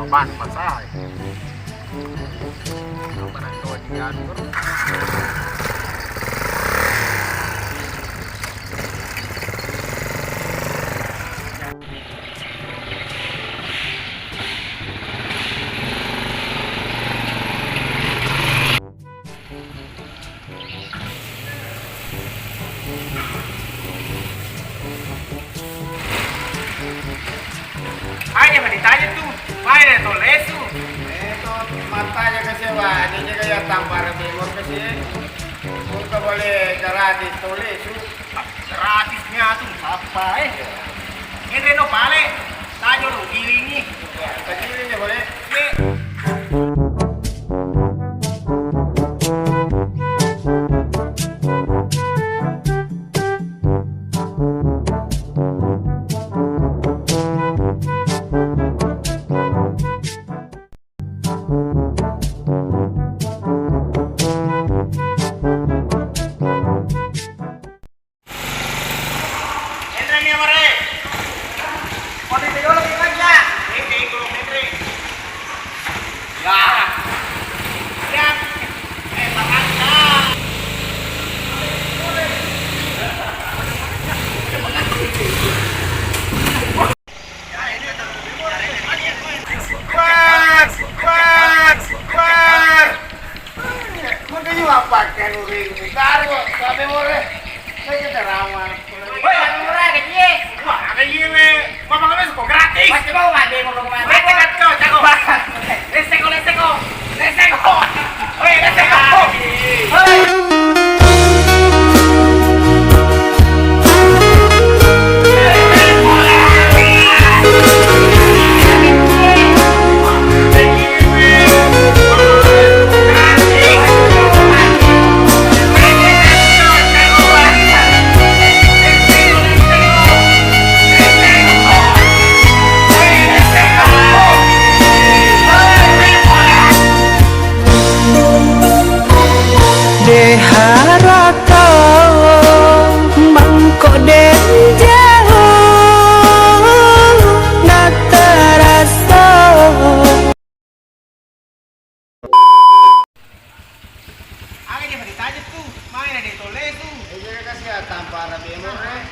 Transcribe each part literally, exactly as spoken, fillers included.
Ban masai. Apa nang kau diatur? Aja mani tanya tu, main to lesu. Eh, to matanya ke sewa, ini ke ya tampar bemor ke sih. Buka boleh gratis to lesu. Gratis nya tu, apa eh? Ini no pale, tajo lu gilingi. Ya, tagiling ya boleh. Enreni amare. Kode tejolo ki aja. Eke ikolo menre. Ya. Ya. Eh, makasih. Kuat, kuat, kuat. Mengko iya mappakkai uring. Karo, sampe more. Saya kita rawan. Woi, murah aja, iya. Wah, ada iya, we. Mama kami suka gratis. Pasti mau mandi, mau kemana? Mati kan kau, jago. Reseko, reseko. Reseko. Woi, reseko. Hei. De harata mangko de jauh natarasa. Aga dia pada tanya tu, main ada toleh tu. Eh, dia kasih ya, tampar bemo, eh.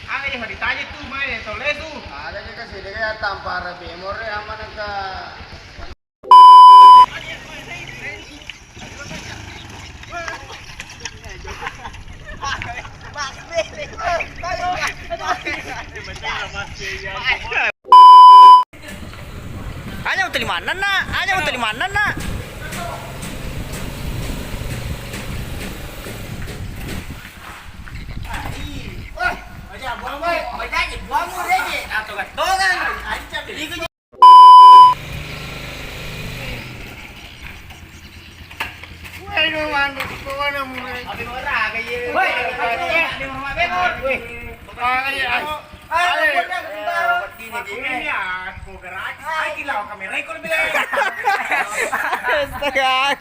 Aga dia pada tanya tu, main ada toleh tu. Ada dia kasih, dia kayak tampar bemo, eh, aman ke. Aja uteli manenna, aja uteli manenna. Wah, aja buang, woi. Aja buang, woi, aja. Atau gatongan. Aja. Astaga.